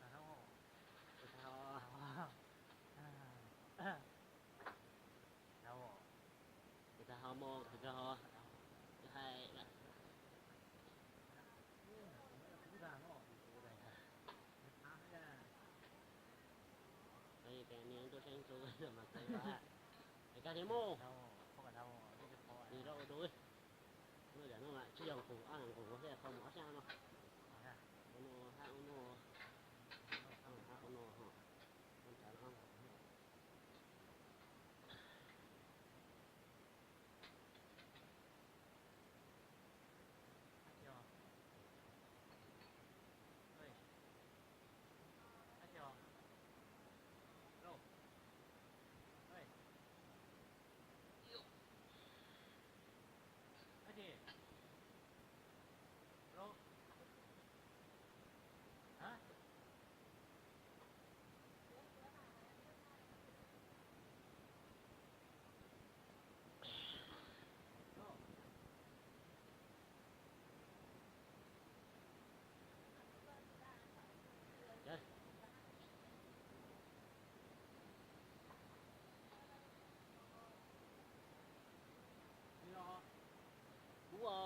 Kuv tag ho, kuv tag ho, kuv tag ho mog, kuv tag ho, kuv hais lawm. Niag tuaj saib ntsuab mas kawg, es kag thiab mog, nws rau ua dua. Noj zam no mas tsis yog nqus, ob nqus thiaj qhau mus ob xyab no. Ua no hab ua no, hab ua no, ua nrad no. Ua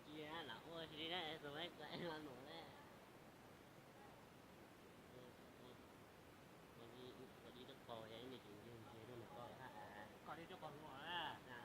Cia lam ua si na, tus me kav no nuav le. Koj dib tuaj pov yog ib me tus ntse ntse rau nws koj hab. Koj dib tuaj pov nuav na.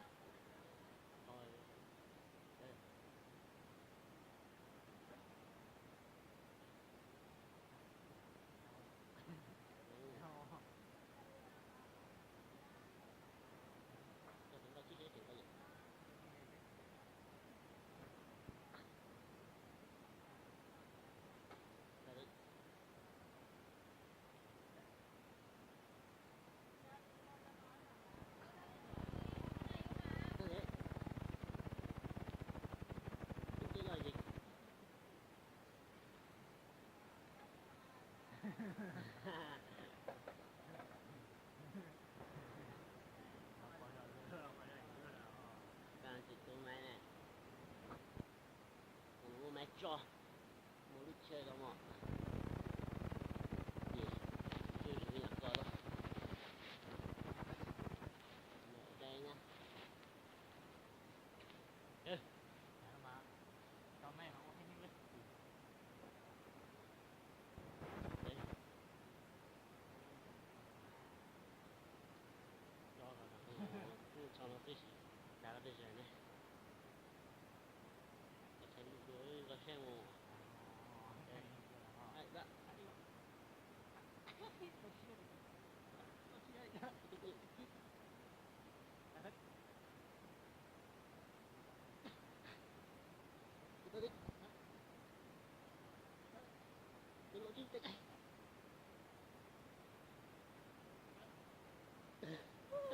Tsis tu maiv ne, kuv muab maiv tso, muaj lub chaw los mog, ces twb zoo li yam koj lawm.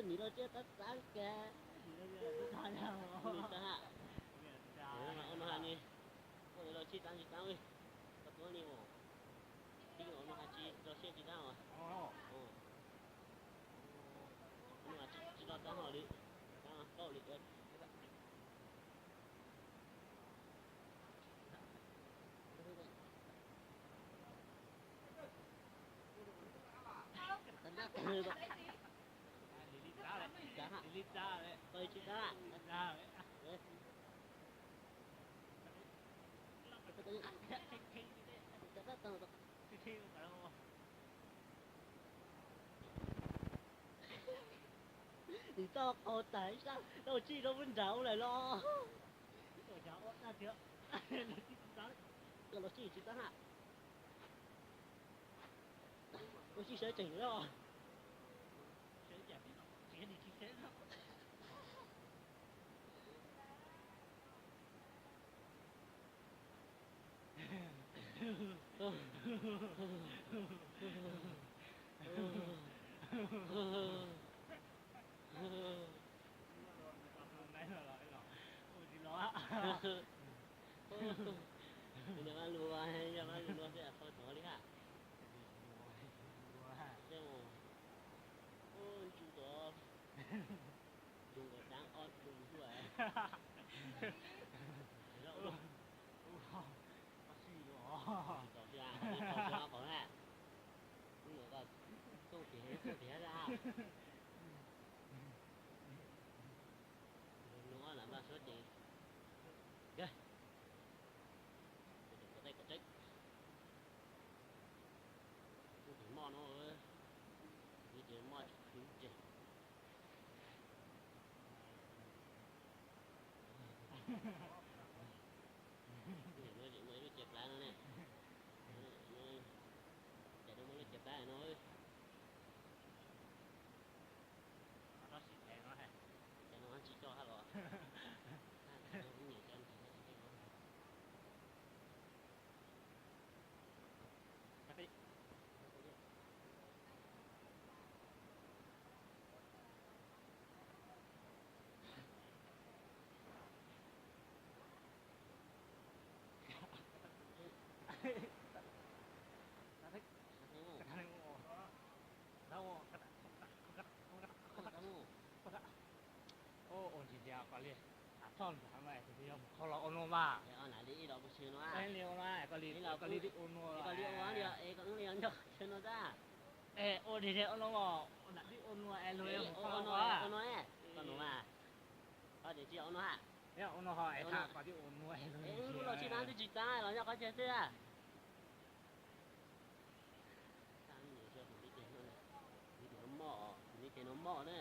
Nws los tsis tab txav kiag. Nws txav ha. Ua no ha ni. Ua los tsis txav tsis txav li. Koj tuav li os. Tib los no ha tsis los siab tsis txav os. Ua no tsis txav ho li. Txav kaum li. Nws tau qau tas ib sab, tau tsij rau pub nrad ua lawm los. Koj los tsij tsis txav ha. Ua tsij sawv tsees los. Yog maj lus, yog maj lus no xwb qhov tod li ha. Ntsuj tod, ntsuj nkaus dab ob ntsuj hlua. Txaus siab, txaus siab qhov na. Hnub no koj tuaj tiag, tuaj tiag a. Nws ob lam npaj suab ces nkag. Kuv tus ko taij kom tseeb. Kuv tus moj no, kuv ces moj tsis khwv ces. Nim no ces muaj ib lub ciav plab no ne. Ces no muaj lub ciav plab no. Cov no tsis coj hab los. Nyiam cov no. Ua ntsis tias koj li, txhob ntxav mas yog mus qhov los ua nua mas. Li ua no, koj li ua nua, koj li ua nua. Es ua deg deg ua nua mas, nram twb ua nua es luag mus qhov los ua nua. Koj tias tsis ua nua ha. Ua nua ho es tag koj twb ua nua es luag los tsis tag twb tsis tag los nyob qhov chaw xwb. Tus no moj, tus no ces no moj na.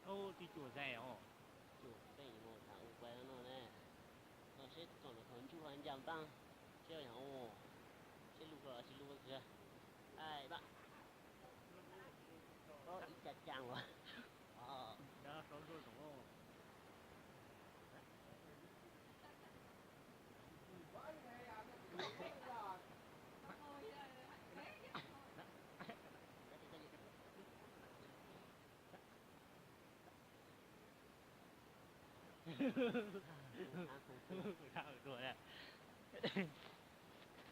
Ub, tib cuaj zaij os. Cuaj peb mus tham ua pa no ne. Koj seb txog ntawm thaum ntsuj ho ncaj npaab, seb yog ua, seb lug los tsis lug tiag. Ai pab, ib ca caa as. Kuv dab tuag.